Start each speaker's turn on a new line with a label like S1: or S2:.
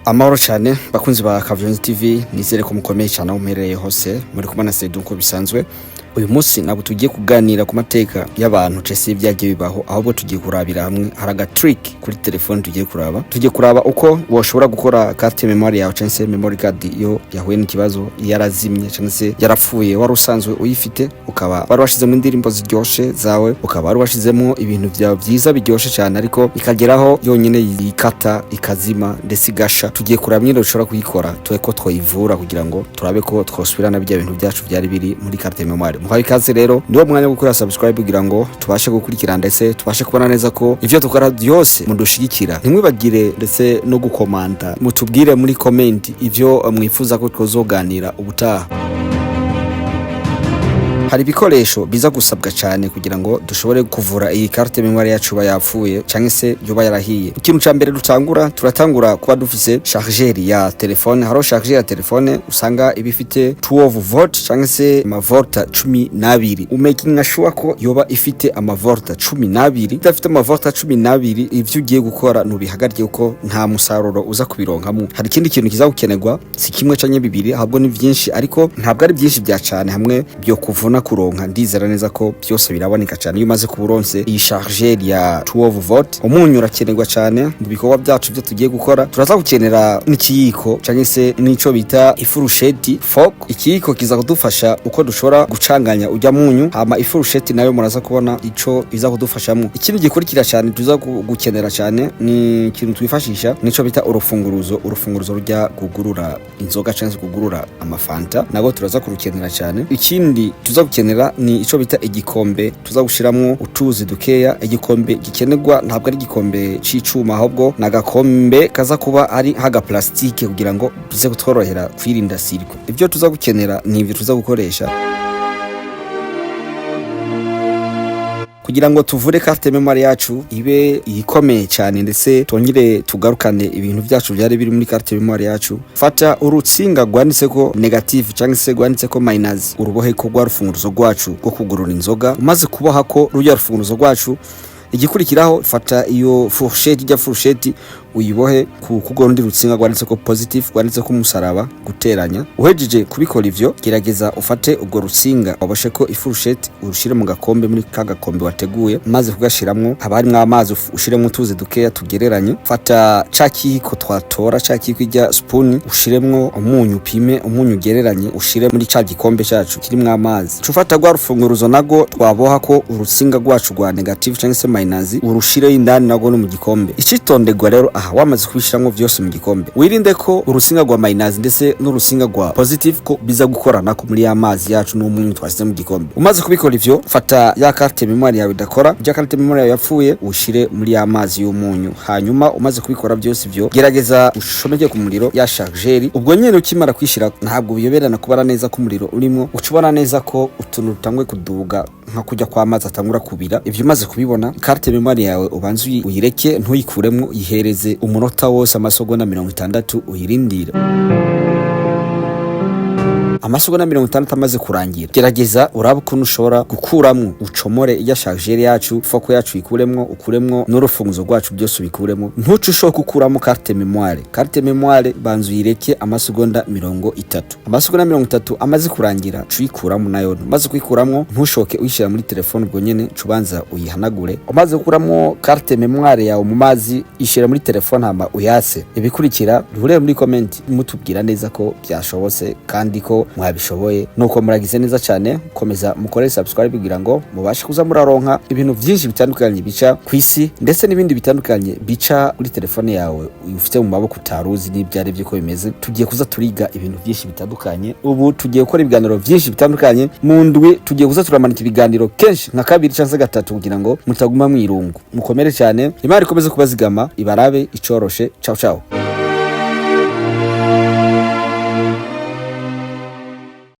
S1: Amahoro cyane, bakunzi ba Kavyonzi TV. Nizere ko mukomeye cyane aho muherereye hose. Muri kumwe na Sedu uko bisanzwe. Uyu munsi ntabwo tugiye kuganira ku mateka y'abantu cese ibyagiye bibaho, ahubwo tugiye kurabira hamwe hari aga trick kuri telefone tugiye kuraba. Tugiye kuraba uko woshobora gukora carte mémoire yawe cyangwa se memory card iyo yahuye n'ikibazo, yarazimye cyangwa se yarapfuye. Wari usanzwe uyifite, ukaba wari washizemo indirimbo ziryoshe zawe, ukaba wari washizemo ibintu byawe byiza biryoshye cyane, ariko ikageraho yonyine yikata, ikazima ndetse igasha. Tugiye kuraba nyine dushobora kuyikora, tube ko twayivura kugira ngo turabe ko twosubirana bya bintu byacu byari biri muri carte mémoire. Muhaye ikaze rero, niwo mwanya wo gukora subscribe kugira ngo tubashe gukurikira ndetse tubashe kubona neza ko ivyo dukora byose mudushigikira. Ntimwibagire ndetse no gukomanta, mutubwire muri comment ivyo mwifuza ko twozoganira ubutaha. Hari ibikoresho biza gusabwa cyane kugira ngo dushobore kuvura iyi carte mémoire yacu iba yapfuye cyangwa se yoba yarahiye. Ikintu ca mbere dutangura, turatangura kuba dufise chargeur ya telefone. Hariho chargeur ya telefone usanga iba ifite 12 volt cyangwa se amavolta 12. Umakinga sure ko yoba ifite amavolta 12. Idafite amavolta 12, ivyo ugiye gukora nubihagarike kuko nta musaruro uza kubironkamo. Hari ikindi kintu kiza gukenerwa, si kimwe canke bibiri, ahubwo ni byinshi, ariko ntabwo ari byinshi bya cyane hamwe byo kuvuna kuronka. Ndizera neza ko byose biraboneka cyane iyo umaze kuburonse iyi chargeur ya 12 volt. Umunyu urakenerwa cyane mu bikorwa byacu byo tugiye gukora. Turaza gukenera n'ikiyiko cyangwa se n'ico bita ifurusheti, fork. Ikiyiko kiza kudufasha uko dushobora gucanganya ujya munyu, hama ifurusheti nayo muraza kubona ico iza kudufashamo. Ikindi gikurikira cyane tuza gukenera cyane ni ikintu twifashisha, nico bita urufunguruzo, urufunguruzo rujya kugurura inzoga cyangwa se kugurura amafanta, nabo turaza kurukenera cyane. Ikindi tuza gukenera ni ico bita igikombe tuza gushiramwo utuzi dukeya. Igikombe gikenerwa ntabwo ari igikombe c'icuma, ahubwo ni agakombe kaza kuba ari nk'aga plastique kugira ngo tuze kutworohera kwirinda siriko. Ibyo tuza gukenera ni ibyo tuza gukoresha kugira ngo tuvure carte mémoire yacu ibe ikomeye cyane, ndetse twongere tugarukane ibintu byacu byari biri muri carte mémoire yacu. Fata urutsinga rwanditse ko negative cyangwa se rwanditse ko minus, urubohe ko rwa rufunguruzo rwacu rwo kugurura inzoga. Umaze kuboha ko rujya rufunguruzo rwacu, igikurikiraho, fata iyo fourchette, ijya fourchette, uyibohe ku kugo rundi rutsinga rwanditse ko positive, rwanditse ko umusaraba guteranya. Uhejeje kubikora ivyo, gerageza ufate ubwo rutsinga waboshe ko ifurusheti, urushire mu gakombe, muri ka gakombe wateguye. Maze kugashiramwo, haba harimwo amazi, ushiremwo utuzi dukeya tugereranye. Fata ca kiyiko twatora, ca kiyiko, ijya spoon, ushiremwo umunyu, upime umunyu ugereranye, ushire muri ca gikombe cacu kirimwo amazi. Ca ufata rwa rufunguruzo nago twaboha ko urutsinga rwacu rwa negative cyangwa se minus, urushireyo indani nago no mu gikombe. Icitonderwa rero aha, wamaze kubishiramwo vyose mu gikombe, wirinde ko urutsinga rwa minus ndetse n'urutsinga rwa positive ko biza gukorana ko muri ya mazi yacu n'umunyu twasize mu gikombe. Umaze kubikora ivyo, fata ya carte mémoire yawe idakora, ya carte mémoire yawe yapfuye, ushire muri ya mazi y'umunyu. Hanyuma umaze kubikora byose ivyo, gerageza ushomeke ku muriro ya chargeur. Ubwo nyene ukimara kwishira, ntabwo biyoberana kubara neza ko umuriro urimo, uca ubona neza ko utuntu dutangwe kuduga nka kujya kw'amazi atangura kubira. Ivyo umaze kubibona, carte mémoire yawe ubanze uyireke, ntuyikuremwo, uyihereze umunota wose, amasegonda 60, uyirindire. Amasegonda 60 amaze kurangira, gerageza urabe ukuntu ushobora gukuramwo, ucomore iya chargeur yacu, fork yacu uyikuremwo, ukuremwo n'urufunguzo rwacu, byose ubikuremwo. Ntuce ushobora gukuramo carte mémoire. Carte mémoire banza uyireke amasegonda 30. Amasegonda 30 amaze kurangira, ca uyikuramo nayo. Umaze kuyikuramwo, ntushoke uyishyira muri telefone ubwo nyene, ca ubanza uyihanagure. Umaze gukuramo carte mémoire yawe mu mazi, ishyira muri telefone hama uyase. Ibikurikira duhure muri comment mutubwira neza ko byashobotse kandi ko mwabishoboye. Nuko muragize neza cyane. Komeza mukore subscribe kugira ngo mubashe kuza muraronka ibintu byinshi bitandukanye bica ku isi, ndetse n'ibindi bitandukanye bica kuri telefone yawe ufite mu maboko utaruzi n'ibyo ari byo ko bimeze. Tugiye kuza turiga ibintu byinshi bitandukanye. Ubu tugiye gukora ibiganiro byinshi bitandukanye mu ndwi. Tugiye kuza turamanika ibiganiro kenshi nka kabiri cyangwa se gatatu kugira ngo mutaguma mwirungu. Mukomere cyane, Imana ikomeze kubazigama, ibarabe icoroshe. Ciao ciao.